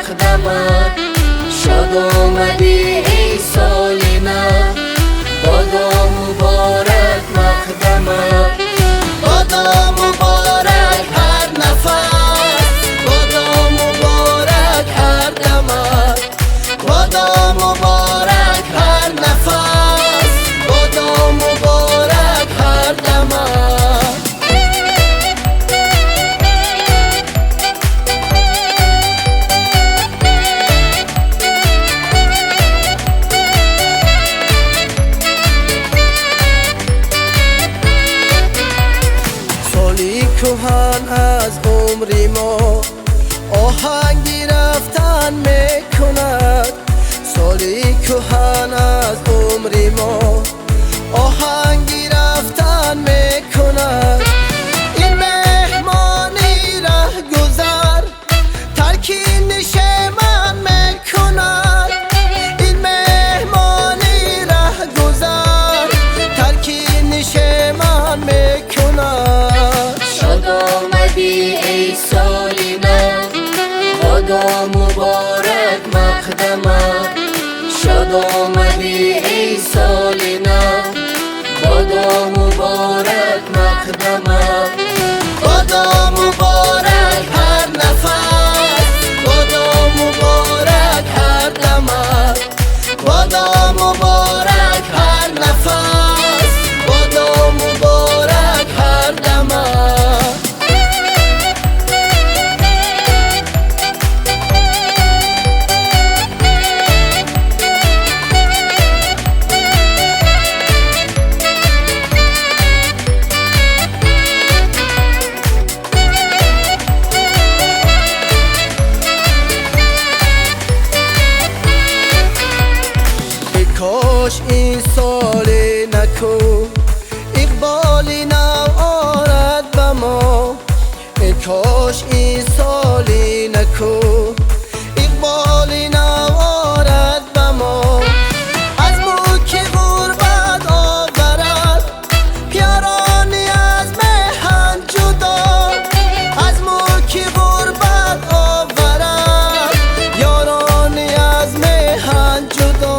муқаддамат. Шод омадӣ эй соли нав, бодо муборак муқаддамат. Бодо муборак ҳар нафас, бодо муборак ҳар дамат. Бодо муборак ҳар нафас, бодо муборак ҳар дамат. Соли кӯҳан аз умри мо оҳанги рафтан мекунад. Соли кӯҳан аз умри мо оҳанги рафтан мекунад. Ин меҳмони раҳгузар тарки нишеман мекунад. Ин меҳмони раҳгузар тарки нишеман мекунад. Шод омадӣ эй соли нав, бодо муборак муқаддамат. Шод омадӣ эй соли нав, бодо муборак муқаддамат. Бодо муборак ҳар нафас, бодо муборак ҳар дамат. Бодо муборак ҳар нафас, бодо муборак ҳар дамат. Кош ин соли наку иқболи нав орад ба мо. Кош ин соли наку иқболи нав орад ба мо. Аз мулки ғурбат оварад ёрони аз меҳан ҷудо. Аз мулки ғурбат оварад ёрони аз меҳан ҷудо.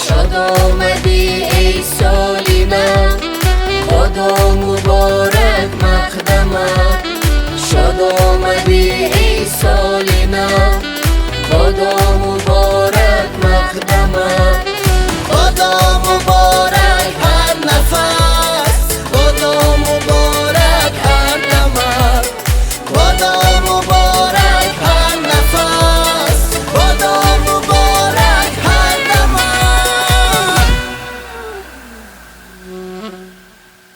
Шод омадӣ эй соли